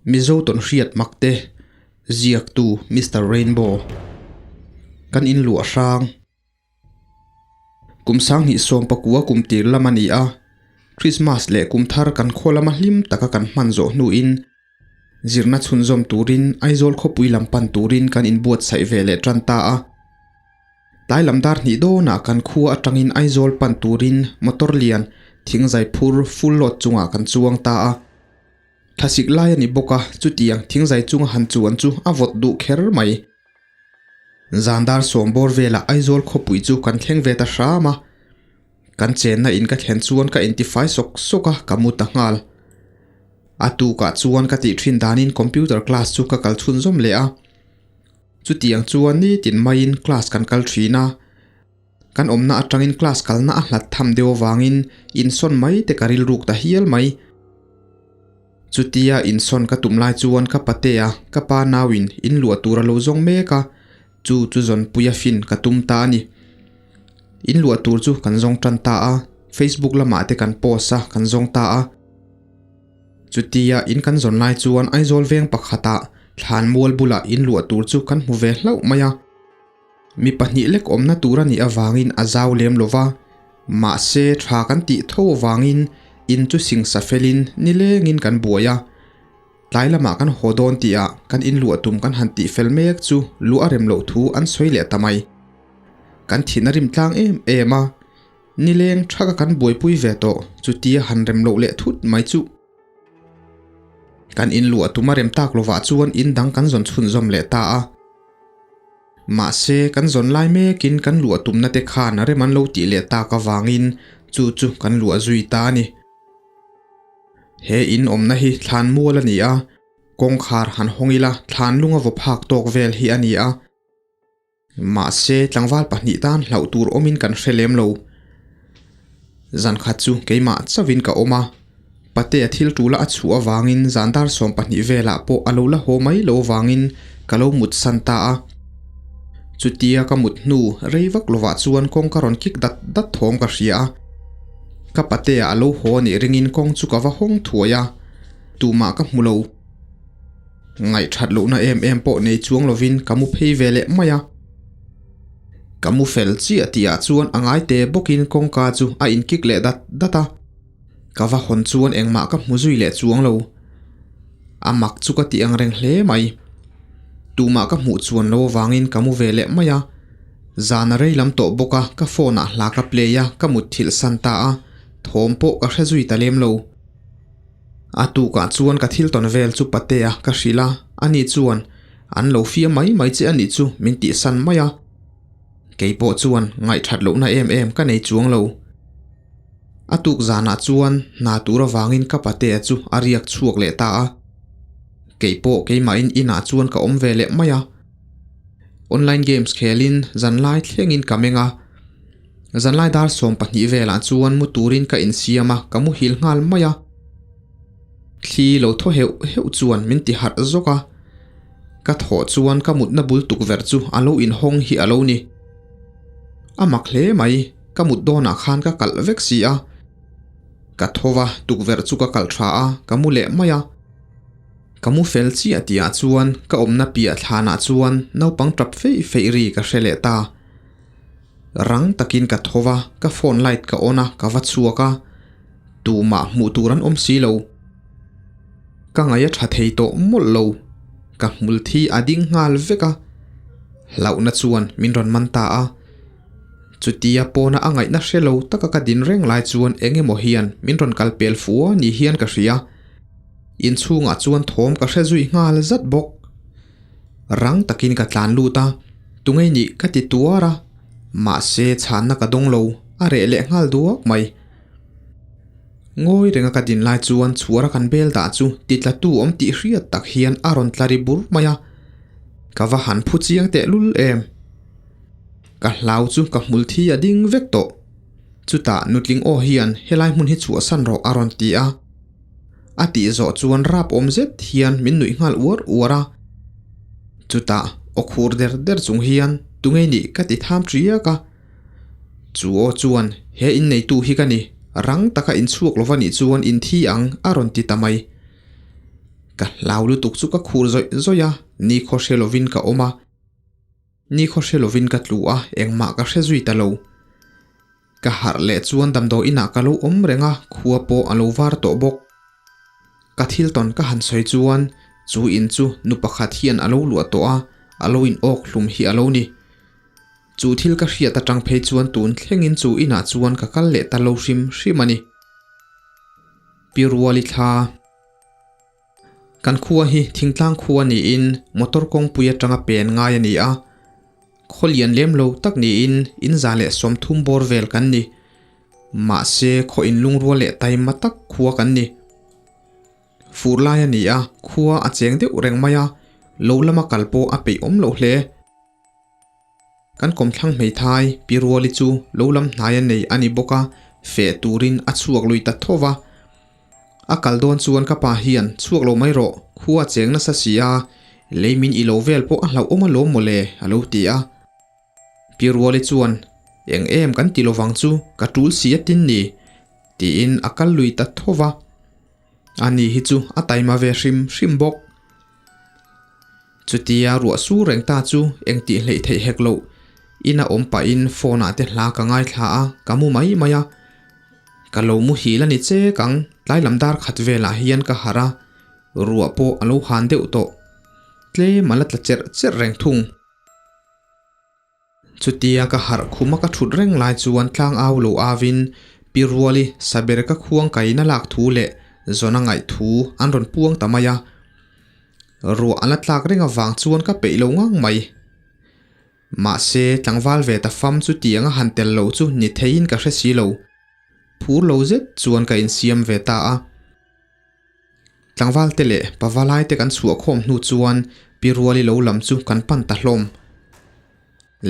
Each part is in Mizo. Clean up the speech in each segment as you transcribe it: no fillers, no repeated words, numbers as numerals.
Mizo tawnhriat mak te ziaktu Mister Rainbow kan in luah hrang. Kum sanghnih sawm pakua kum tir lam a ni a, Christmas leh kum thar kan khaw lama hlim taka kan hman zawh hnuin zirna chhunzawm turin Aizawl khawpui lam pan turin kan inbuatsaih ve leh tan ta a. Tlai lam dar hnih dawnah kan khua atangin Aizawl pan turin motor lian thingzai phur full load chungah kan chuang ta a. Thlasik lai a ni bawk a, chutiang thingzai chunga han chuan chu a vawt duh kher mai. Zan dar sawm bawr velah Aizawl khawpui chu kan thleng ve ta hram a. Kan chenna in ka thlen chuan ka intifai sawk sawk a, ka mu ta nghal. A tukah chuan ka tih thin danin computer class chu ka kal chhunzawm leh a. Chutiang chuan nitin maiin class kan kal thin a, kan awmna atangin class kalna a hlat tham deuh avangin insawn mai te ka rilruk ta hial mai. Chutia insawn ka tum lai chuan ka patea ka pa nauin in luah tur a lo zawng mek a, chu chu zawnpuia fin ka tum ta a ni. In luah tur chu kan zawng tan ta a, Facebook lamah te kan post a, kan zawng ta a. Chutia in kan zawn lai chuan Aizawl veng pakhatah thlan mual bulah in luah tur chu kan hmu ve hlauh mai a. Mi pahnih lek awmna tur a nih avangin a zau lem lo va, mahse tha kan tih tho avangin in chu singsa felin nilengin kan buai a. Tlai lamah kan haw dawn tihah kan in luah tum kan han tih fel mek chu luah a rem loh thu an sawi leh ta mai. Kan thin a rim tlang em em a. Nileng thaka kan buaipui ve tawh chutia han rem loh leh thut mai chu. Kan in luah tuma rem tak lovah chuan in dang kan zawn chhunzawm leh ta a. Mahse kan zawn lai mekin kan luah tumna te khan rem an lo tih leh tak avangin chu chu kan luah zui ta a ni. He in awmna hi thlan mual a ni a, kawngkhar han hawng ila thlan lunga vaw phak tawk vel hi a ni a. Mahse, tlangval pahnih tan hlauh tur awmin kan hre lem lo. Zan khat chu keimah chauhin ka awm a, Patea thil tula a chhuah avangin zan dar 20 velah pawh a lo la haw mai lo avangin ka lo mut san ta a. Chutia ka mut hnu rei vak lovah chuan kawng ka rawn kik dat dat thawm ka hria a. Ka Patea a lo haw anih ringin kawng chu ka va hawng thuai a, tumah ka hmu lo. Ngaihthat lohna em em pawh nei chuang lovin ka mu phei ve leh mai a. Ka mu fel chiah tihah chuan a ngai te bawkin kawngka chu a inkik leh dat dat a. Ka va hawn chuan engmah ka hmu zui leh chuang lo. A mak chu ka ti ang reng hle mai. Tumah ka hmuh chuan lo avangin ka mu ve leh mai a. Zan a rei lam tawh bawk a, ka phone ah hla ka play a, ka mutthilh san ta a, thawm pawh ka hre zui ta lem lo. A tukah chuan ka thil tawn vel chu Patea ka hrilh a, ani chuan an lo fiam mai mai che anih chu min tihsan mai a. Kei pawh chuan ngaihthat lohna em em ka nei chuang lo. A tuk zanah chuan hna tur avangin ka Patea chu a riak chhuak leh ta a. Kei pawh keimahin inah chuan ka awm ve leh mai a. Online games khelin zanlai thlengin ka meng a. Zanlai dar 20 velah chuan mu turin ka insiam a, ka muhil nghal mai a. Thli lo thaw heuh heuh chuan min ti harh zawk a. Ka thawh chuan ka mutna bul tukverh chu a lo inhawng hi a lo ni. A mak hle mai, ka mut dawnah khan ka kalh vek si a. Ka tho va, tukverh chu ka kalh tha a, ka mu leh mai a. Ka mu fel chiah tihah chuan ka awmna piah thlanah chuan naupang tap feih feih ri ka hre leh ta. Rang takin ka tho va, ka phone light ka on a, ka va chhuak a, tumah hmuh tur an awm si lo. Ka ngaih a tha thei tawh mawlh lo, ka hmul thi a ding nghal vek a, hlauhna chuan min rawn man ta a. Chutia pawna a ngaihna hre lo taka ka din reng lai chuan eng emaw hian min rawn kal pel fua ni hian ka hria. Inchhungah chuan thawm ka hre zui nghal zat bawk. Rang takin ka tlan lut a, tungei nih ka ti tuar a, mahse chhanna ka dawng lo, a reh leh nghal duak mai. Ngawi renga ka din lai chuan chhuara kan bel dah chu ti tla tu awm tih hriat tak hian a rawn tla ri bur mai a, ka va han phu chiang teh lul em. Ka hlau chu ka hmul thi a ding vek tawh. Chutah nutling aw hian helai hmun hi chhuahsan rawh a rawn ti a. A tih zawh chuan rap awm zet hian min nuih nghal uar uar a. Chutah aw khur der der chung hian tungei nih ka ti tham ṭiak a. Chu aw chuan he inneitu hi ka ni, rang taka inchhuak lova nih chuan inthi ang a rawn ti ta mai. Ka hlau lutuk chu ka khur zawih zawih a, nikhaw hre lovin ka awm a. Nikhaw hre lovin ka tlu a, engmah ka hre zui ta lo. Ka harh leh chuan damdawi inah ka lo awm reng a, khua pawh a lo var tawh bawk. Ka thil tawn ka han sawi chuan chu in chu nu pakhat hian a lo luah tawh a, a lo in awk hlum hi a lo ni. Chu thil ka hriat atang phei chuan tun thlengin chu inah chuan ka kal leh ta lo hrim hrim a ni. Pi Ruali thla. Kan khua hi thingtlang khua niin motor kawngpui atanga pen ngai a ni a, khaw lian lem lo tak niin in 130 bawr vel kan ni. Mahse khaw inlungrual leh taima tak khua kan ni. Fur lai a ni a, khua a cheng deuh reng mai a, lo lama kal pawh a peih awm loh hle. Kan kawmthlang hmeithai Pi Ruali chu lo lam hnai a nei a ni bawk a, feh turin a chhuak lui ta tho va. A kal dawn chuan ka pa hian chhuak lo mai rawh, khua cheng nasa si a, lei min i lo vel pawh a hlauhawm alawm mawle a lo ti a. Pi Ruali chuan, Eng em kan ti lovang chu, ka tul si a tin ni, tiin a kal lui ta tho va. Ani hi chu a taima ve hrim hrim bawk. Chutia ruah sur reng ta chu eng tih hleih theih hek loh. Ina awm pahin phone ah te hla ka ngaithla a, ka mu mai mai a. Ka lo muhil a ni chek ang, tlai lam dar khat velah hian ka harh a, ruah pawh a lo han deuh tawh. Tlem a la tla cherh cherh reng thung. Chutia ka harh khuma ka thut reng lai chuan tlang au lo avin Pi Ruali saber ka khuang kaina lak thu leh zawn a ngaih thu an rawn puang ta mai a. Ruah a la tlak reng avang chuan ka peih lo ngang mai. Mahse tlangval ve ta fam chutiang a han tel loh chu ni theiin ka hre si lo. Phur lo zet chuan ka insiam ve ta a. Tlangval te leh pavalai te kan chhuah khawm hnu chuan Pi Ruali lo lam chu kan pan ta hlawm.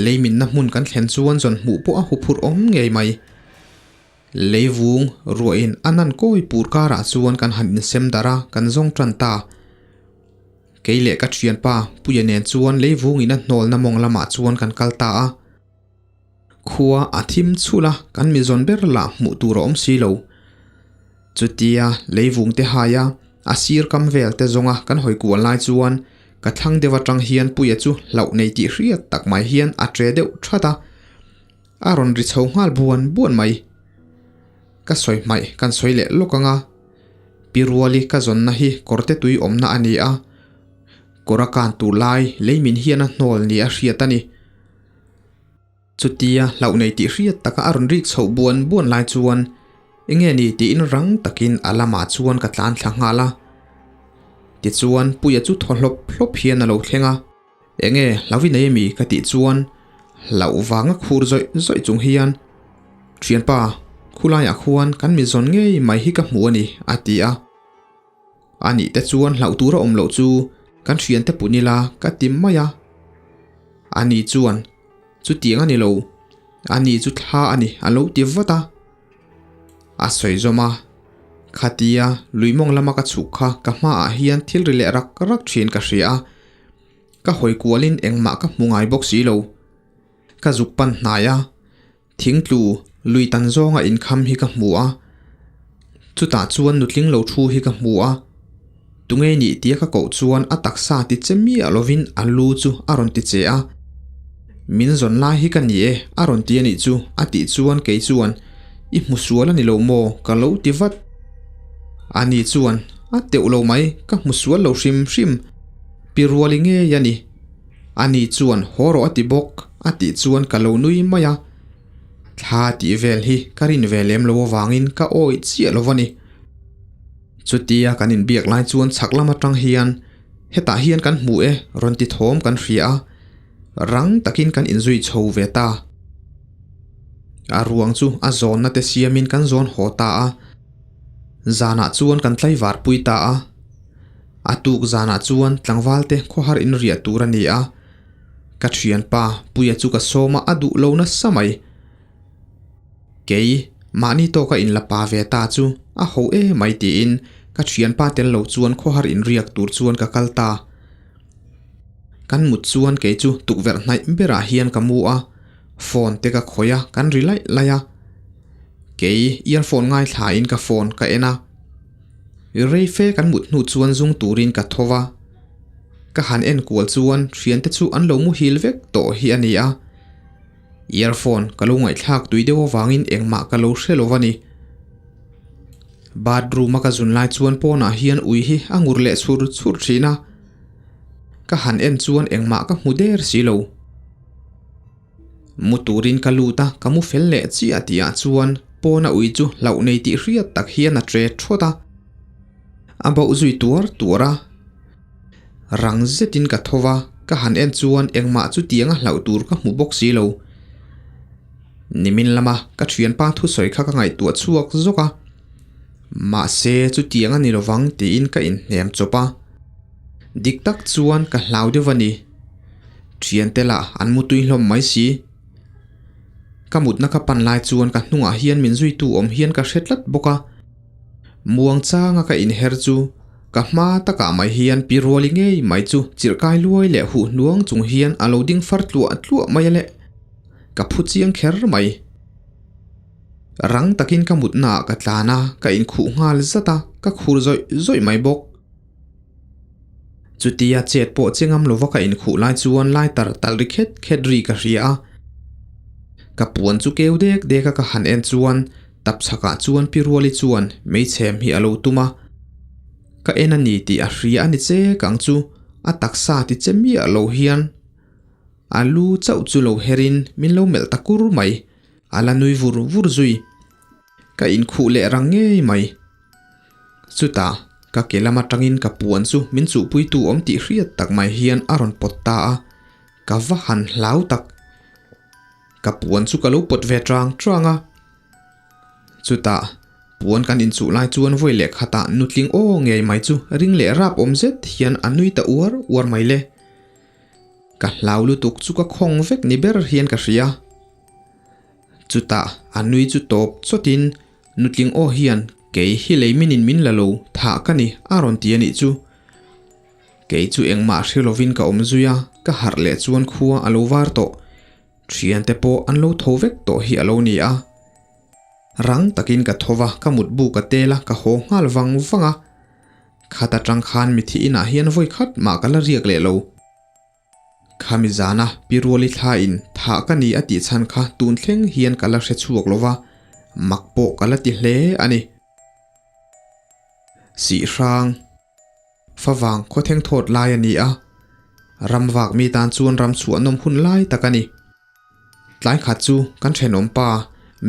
Leiminna hmun kan thlen chuan zawn hmuh pawh a huphurh awm ngei mai. Leivung ruahin a nan kawi pur karah chuan kan han insem darh a, kan zawng tan ta. Kei leh ka thianpa Puia nen chuan leivungin a hnawlna mawng lamah chuan kan kal ta a. Khua a thim chhulh a, kan mi zawn ber lah hmuh tur a awm si lo. Chutia leivung te hai a, a sir kam vel te zawnga kan hawi kual lai chuan ka thlang deuh atang hian Puia chu hlauh nei tih hriat tak mai hian a tre deuh that a, a rawn ri chho nghal buan buan mai. Ka sawi hmaih kan sawi leh lawk ang a, Pi Ruali ka zawnna hi kawrte tui awmna a ni a, kawr a kan tur lai leimin hian a hnawl ni a hriat a ni. Chutia hlauh nei tih hriat taka a rawn rik chhoh buan buan lai chuan enge ni tiin rang takin a lamah chuan ka tlan thla nghal a. Tichuan Puia chu thaw hlawp hlawp hian a lo thleng a, Enge hlauh i nei ami ka tih chuan hlauh vanga khur zawih zawih chung hian Thianpa, khulaiah khuan kan mi zawn ngei mai hi ka hmu a ni a ti a. A nih te chuan hlauh tur a awm loh chu kan thiante pun ila ka ti mai a. A ni chuan chutiang a ni lo, a ni chu thla a ni a lo ti vat a. A sawi zawm a, Khatia luimawng lama ka chhuk kha ka hmaah hian thil ri leh rak rak thin ka hria a, ka hawi kualin engmah ka hmu ngai bawk si lo. Ka zuk pan hnai a, thingtlu lui tan zawnga inkham hi ka hmu a, chutah chuan nutling lo thu hi ka hmu a, tunge nih tia ka koh chuan a taksa ti che miah lovin a lu chu a rawn ti che a, min zawn lai hi ka ni e a rawn ti a nih chu a tih chuan kei chuan i hmu sual a ni lo maw ka lo ti vat. Ani chuan a teuh lo mai ka hmu sual lo hrim hrim, pi ruali ngei a ni. Ani chuan haw rawh a ti bawk a tih chuan ka lo nui mai a, thla tih vel hi ka rin ve lem lo avangin ka awih chiah lo a ni. Chutia kan inbiak lai chuan chhak lam atang hian hetah hian kan hmu e rawn ti thawm kan hria a, rang takin kan inzui chho ve ta. A ruang chu a zawnna te siamin kan zawn haw ta a, zanah chuan kan tlaivar pui ta a. A tuk zanah chuan tlangval te khawhar in riah tur a ni a, ka thianpa Puia chu ka sawm a, a duh lo nasa mai. Kei, mahni tawka in la pa ve ta chu a ho e mai tiin ka thianpa tel lo chuan khawhar in riak tur chuan ka kal ta. Kan mut chuan kei chu tukverh hnaih berah hian ka mu a, phone te ka khawih a, kan ri laih laih a. Kei earphone ngaithlain ka phone ka en a. Rei fe kan mut hnu chuan zung turin ka tho va. Ka han en kual chuan thiante chu an lo muhil vek tawh hi a ni a. Earphone ka lo ngaihthlak tui deuh avangin engmah ka lo hre lo va ni. Bathroom a ka zun lai chuan pawnah hian ui hi a ngur leh chhur chhur thin a. Ka han en chuan engmah ka hmu der si lo. Mu turin ka lut a, ka mu fel leh chiah tihah chuan pawna ui chu hlauh nei tih hriat tak hian a tre thawt a. A bauh zui tuar tuar a. Rang zetin ka tho va, ka han en chuan engmah chu tianga hlauh tur ka hmu bawk si lo. Nimin lama ka thianpa thusawi kha ka ngaihtuah chhuak zawk a. Mahse chutiang a ni lovang tiin ka inhnem chawp a. Dik tak chuan ka hlau deuh a ni. Thiante lah an mutui hlawm mai si. Ka mutna ka pan lai chuan ka hnungah hian min zuitu awm hian ka hre tlat bawk a. Muang changa ka inher chu ka hma takah mai hian pi ruali ngei mai chu chirhkai luai leh huh hnuang chung hian a lo ding far tluah tluah mai a le. Ka phu chiang kher mai. Rang takin ka mutnaah ka tlan a, ka inkhuh nghal zat a, ka khur zawih zawih mai bawk. Chutia chet pawh che ngam lova ka inkhuh lai chuan lighter talh ri khet khet ri ka hria a. Ka puan chu keu dek dek a ka han en chuan tap chhakah chuan pi Ruali chuan meichhem hi a lo tum a. Ka en a ni tih a hria a ni che kang chu a taksa ti che miah lo hian a lu chauh chu lo herin min lo melh ta kur mai. A la nui vur vur zui. Ka inkhuh leh rang ngei mai. Chutah, ka ke lam atangin ka puan chu min chuhpuitu awm tih hriat tak mai hian a rawn pawt ta a, ka va han hlau tak. Ka puan chu ka lo pawt ve chang chang a. Chutah, puan kan inchuh lai chuan vawi leh khatah nutling aw ngei mai chu ring leh rap awm zet hian a nui ta uar uar mai le. Ka hlau lutuk chu ka khawng vek ni ber hian ka hria. Chutah, a nui chu tawp chawtin Nutling aw hian kei hi lei minin min la lo thah ka ni a rawn ti a nih chu. Kei chu engmah hre lovin ka awm zui a, ka harh leh chuan khua a lo var tawh. Thiante pawh an lo tho vek tawh hi a lo ni a. Rang takin ka tho va, ka mutbu ka tel a, ka haw nghal vang vang a. Khat atang khan mithi inah hian vawi khat mah ka la riak leh lo. Khami zana Pi Ruali thla in thah ka ni a tih chhan kha tun thleng hian ka la hre chhuak lo va, mak pawh ka la ti hle a ni. Sih hrang favang khawtheng thawt lai a ni a, ram vak mi tan chuan ram chhuah nawm hun lai tak a ni. Tlai khat chu kan thenawm pa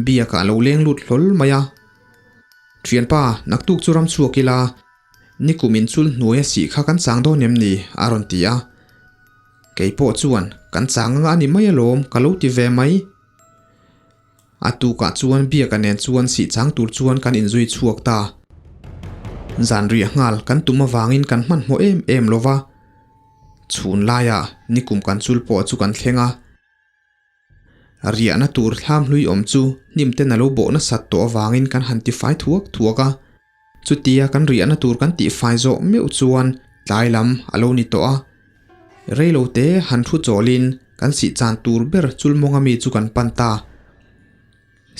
biakah a lo leng lut hlawl mai a, Thianpa, naktuk chu ram chhuak ila, Nikum in chul hnuai a sih kha kan chang dawn em ni? a rawn ti a. Kei pawh chuan, Kan chang anga a ni mai alawm, ka lo ti ve mai. A tukah chuan Biaka nen chuan sih chang tur chuan kan inzui chhuak ta. Zan riah nghal kan tum avangin kan hmanhmawh em em lo va. Chhun laiah nikum kan chul pawh chu kan thleng a. Riahna tur thlam hlui awm chu hnim ten a lo bawh nasat tawh avangin kan han tifai thuak thuak a. Chutia kan riahna tur kan tihfai zawh meuh chuan tlai lam a lo ni tawh a. Reilote han thu chawlin kan sih chan tur ber chulmawnga mi chu kan pan ta.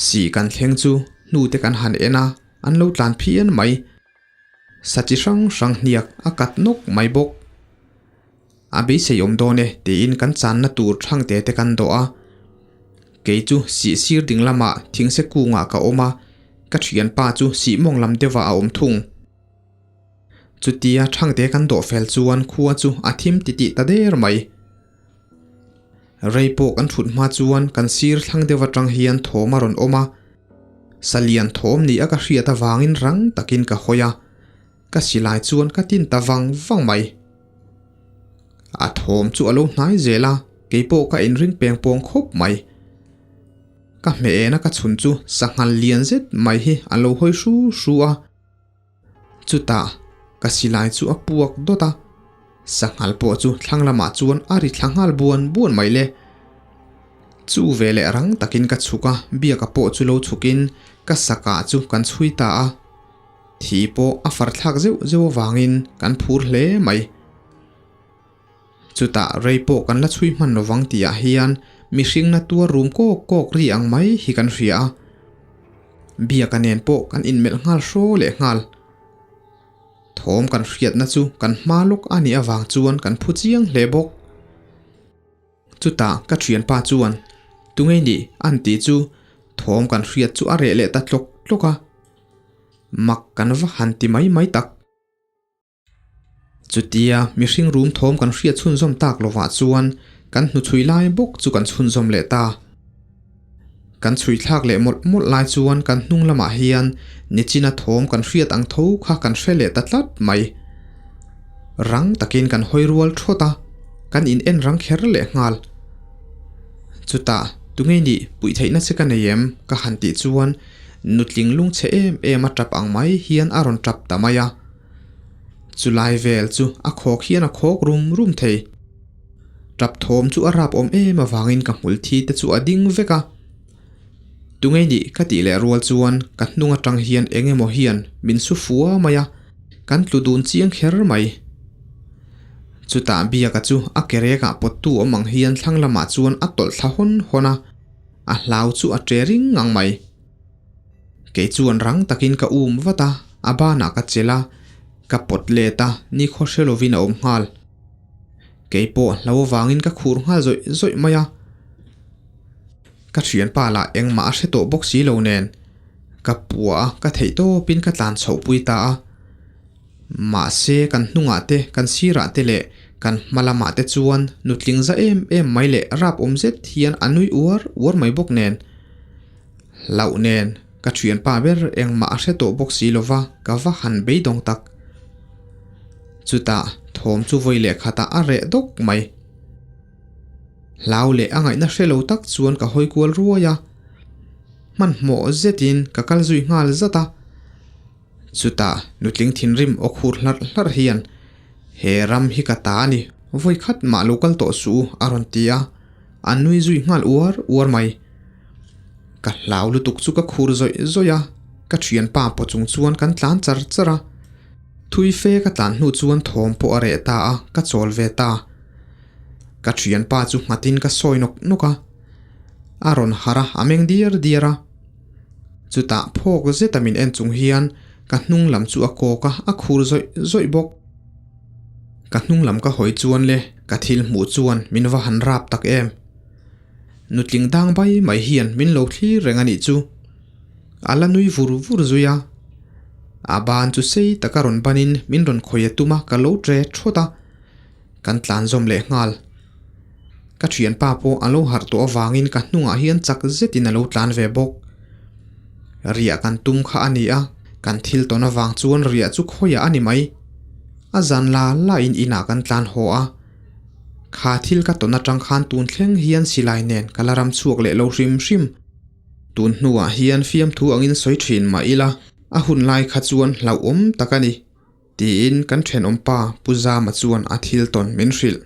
Sih kan thleng chu hnute kan han en a, an lo tlan phian mai. Sa chi hrang hrang hniak a kat nawk mai bawk. A beisei awm dawn e tiin kan channa tur thangte te kan dawh a. Kei chu sih sir ding lamah thingse kungah ka awm a, ka thianpa chu sih mawng lam deuhah a awm thung. Chutia thangte kan dawh fel chuan khua chu a thim titih ta der mai. Rei pawh kan thut hma chuan kan sir thlang deuh atang hian thawm a rawn awm a, salian thawm ni a ka hriat avangin rang takin ka hawi a, ka silai chuan ka tin ta vang vang mai. A thawm chu a lo hnai zel a, keipawh ka inring peng pawng khawp mai. Ka hmeh ena ka chhun chu sanghal lian zet mai hi a lo hawi hru hru a. Chutah ka silai chu a puak dawt a, sanghal pawh chu thlang lamah chuan a ri thla nghal buan buan mai le. Chu veleh rang takin ka chhuk a, biaka pawh chu lo chhukin ka sakah chu kan chhui ta a. Thi pawh a far thlak zeuh zeuh avangin kan phur hle mai. Chutah rei pawh kan la chhui hman lovang tihah hian mihring na tuar rum kawk kawk ri ang mai hi kan hria a. Biaka nen pawh kan inmelh nghal hraw leh nghal. Thawm kan hriatna chu kan hma lawk a nih avang chuan kan phu chiang hle bawk. Chutah ka thianpa chuan, Tungei nih? An tih chu thawm kan hriat chu a reh leh ta tlawk tlawk a. Mak kan va han ti mai mai tak. Chutia mihring rum thawm kan hriat chhunzawm tak lovah chuan kan hnuchhui lai bawk chu kan chhunzawm leh ta. Kan chhui thlak leh mawlh mawlh lai chuan kan hnung lamah hian nichina thawm kan hriat ang tho kha kan hre leh ta tlat mai. Rang takin kan hawi rual thawt a, kan in en rang kher leh nghal. Chutah, tunge nih puih theihna che ka nei em? ka han tih chuan nutling lungchhe em em a tap ang mai hian a rawn tap ta mai a. Chulai vel chu a khawk hian a khawk rum rum thei. Tap thawm chu a rap awm em avangin ka hmul thi te chu a ding vek a. Tungei nih ka tih leh rual chuan ka hnung atang hian eng emaw hian min su fua mai a, kan tlu dun chiang kher mai. Chutah Biaka chu a ke rekah pawttu awm ang hian thlang lamah chuan a tawlh thla hawn hawn a, a hlau chu a ṭe ring ngang mai. Kei chuan rang takin ka um vat a, a banah ka chelh a, ka pawt let a, nikhaw hre lovin a awm nghal. Kei pawh hlo avangin ka khur nghal zawih zawih mai a. Ka thianpa lah engmah a hre tawh bawk si lo nen, ka pua a, ka theih tawpin ka tlan chhoh pui ta a. Mahse kan hnungah te, kan sirah te leh kan hma lamah te chuan nutling za em em mai leh rap awm zet hian a nui uar uar mai bawk nen. Hlauh nen, ka thianpa ber engmah a hre tawh bawk si lova ka va han beidawng tak. Chutah thawm chu vawi leh khatah a reh dawk mai. Hlau leh a ngaihna hre lo tak chuan ka hawi kual ruai a, hmanhmawh zetin ka kal zui nghal zat a. Chutah nutling thinrim aw khur hlarh hlarh hian, He ram hi ka ta a ni, vawi khat mah lo kal tawh suh u, a rawn ti a, a nui zui nghal uar uar mai. Ka hlau lutuk chu ka khur zawih zawih a, ka thianpa pawh chung chuan kan tlan char char a. Thui fe ka tlan hnu chuan thawm pawh a reh ta a, ka chawl ve ta. Ka thianpa chu nghatin ka sawi nawk nawk a, a rawn harh a, a meng diar diar a. Chutah phawk zeta min en chung hian ka hnung lam chu a kawk a, a khur zawih zawih bawk. Ka hnung lam ka hawi chuan le ka thil hmuh chuan min va han rap tak em. Nutling dang bai mai hian min lo thlir reng a nih chu. A la nui vur vur zui a. A ban chu sei taka rawn banin min rawn khawih a tum a, ka lo tre thawt a. Kan tlan zawm leh nghal. Ka thianpa pawh a lo harh tawh avangin ka hnungah hian chak zetin a lo tlan ve bawk. Riah kan tum kha a ni a, kan thil tawn avang chuan riah chu khawiah a ni mai. A zan la lain inah kan tlan haw a. Kha thil ka tawn atang khan tun thleng hian silai nen ka la ram chhuak leh lo hrim hrim. Tun hnuah hian fiamthu angin sawi thin mah ila, a hun lai kha chuan hlauhawm tak a ni. Tiin kan thenawmpa Pu Zama chuan a thil tawn min hrilh.